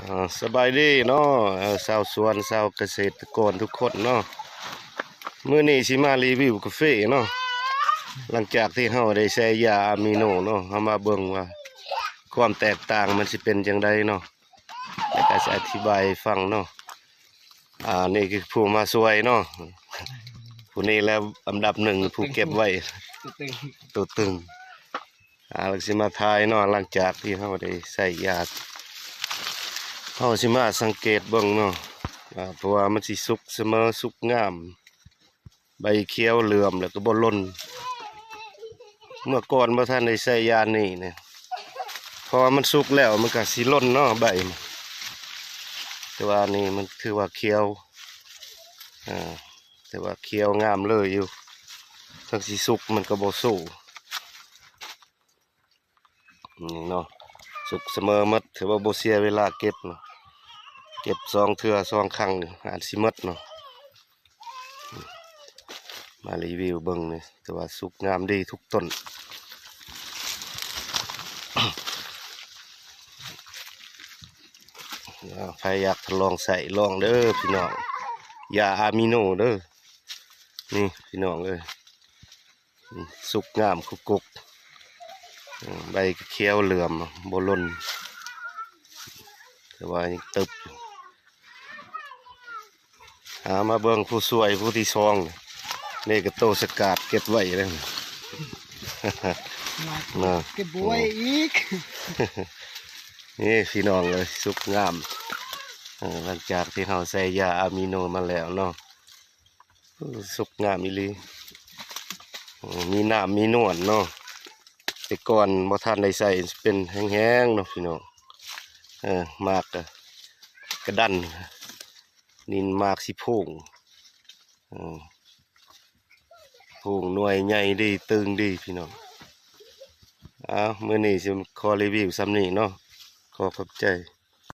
ອ່າ ສະບາຍດີເນາະ ເອີ ຊາວສວນ ຊາວກະເສດຕະກອນທຸກຄົນເນາະ. ມື້ນີ້ຊິມາຣີວິວກາເຟເນາະ ຫຼັງຈາກທີ່ເຮົາໄດ້ໃສ່ຢາອາມິໂນເນາະ, ເຮົາມາເບິ່ງວ່າຄວາມແຕກຕ່າງມັນຊິເປັນຈັ່ງໃດເນາະ ແລ້ວກໍຊິອະທິບາຍໃຫ້ຟັງເນາະ. ອ່າ ນີ້ຄືຜູ້ມາຊ່ວຍເນາະ, ຜູ້ນີ້ແຫຼະອັນດັບໜຶ່ງ ຜູ້ເກັບໄວ້ ຕົວຕຶງ ຕົວຕຶງ. ອ່າ ແລ້ວຊິມາຖ່າຍເນາະ ຫຼັງຈາກທີ່ເຮົາໄດ້ໃສ່ຢາ ເຮົາຊິມາສັງເກດເບິ່ງເນາະ ອ່າ ເພາະວ່າມັນຊິສຸກສະເໝີ ສຸກງາມ ໃບຂຽວເຫຼື້ອມ ແລ້ວກໍບໍ່ຫຼົ່ນ. ເມື່ອກ່ອນບໍ່ທັນໄດ້ໃສ່ຢານີ້ນະ ເພາະວ່າມັນສຸກແລ້ວມັນກໍຊິຫຼົ່ນເນາະໃບ, ແຕ່ວ່ານີ້ມັນຖືວ່າຂຽວ ອ່າ ແຕ່ວ່າຂຽວງາມເລີຍຢູ່, ທັງຊິສຸກມັນກໍບໍ່ສູ້. ນີ້ເນາະ ສຸກສະເໝີໝົດ ຖືວ່າບໍ່ເສຍເວລາເກັບເນາະ, ເກັບສອງເທື່ອສອງຄັ້ງນີ້ອາດຊິໝົດເນາະ. ມາຣີວິວເບິ່ງນີ້ ຖືວ່າສຸກງາມດີທຸກຕົ້ນ. ໃຜຢາກທດລອງໃຊ້ລອງເດີພີ່ນ້ອງ, ຢາອາມິໂນເດີ. ນີ້ພີ່ນ້ອງເອີຍ ສຸກງາມຄຸກົກ, ໃບກໍຂຽວເຫຼື້ອມ ບໍ່ຫຼົ່ນ ແຕ່ວ່າຍັງຕຶບຢູ່. ຫາມາເບິ່ງຜູ້ຊ່ວຍຜູ້ທີສອງ, ນີ້ກໍໂຕສະກາດເກັບໄວ້ເດ້. ມາເກັບບໍ່ໄວ້ອີກ. ນີ້ພີ່ນ້ອງເອີຍ ສຸກງາມ ເອີ ຫຼັງຈາກທີ່ເຮົາໃສ່ຢາອາມິໂນມາແລ້ວເນາະ. ເອີ ສຸກງາມອີ່ຫຼີ ເອີ ມີນ້ຳມີນວນເນາະ. ແຕ່ກ່ອນບໍ່ທັນໄດ້ໃສ່ເປັນແຫ້ງໆເນາະພີ່ນ້ອງ, ເອີ ໝາກກະ ກະດັນ ນີ້ໝາກຊິໂພງ ເອີ ໂພງໜ່ວຍໃຫຍ່ດີ ຕຶງດີພີ່ນ້ອງ. ເອົາ ມື້ນີ້ຊິຂໍຣີວິວສ່ຳນີ້ເນາະ, ຂໍຂອບໃຈ.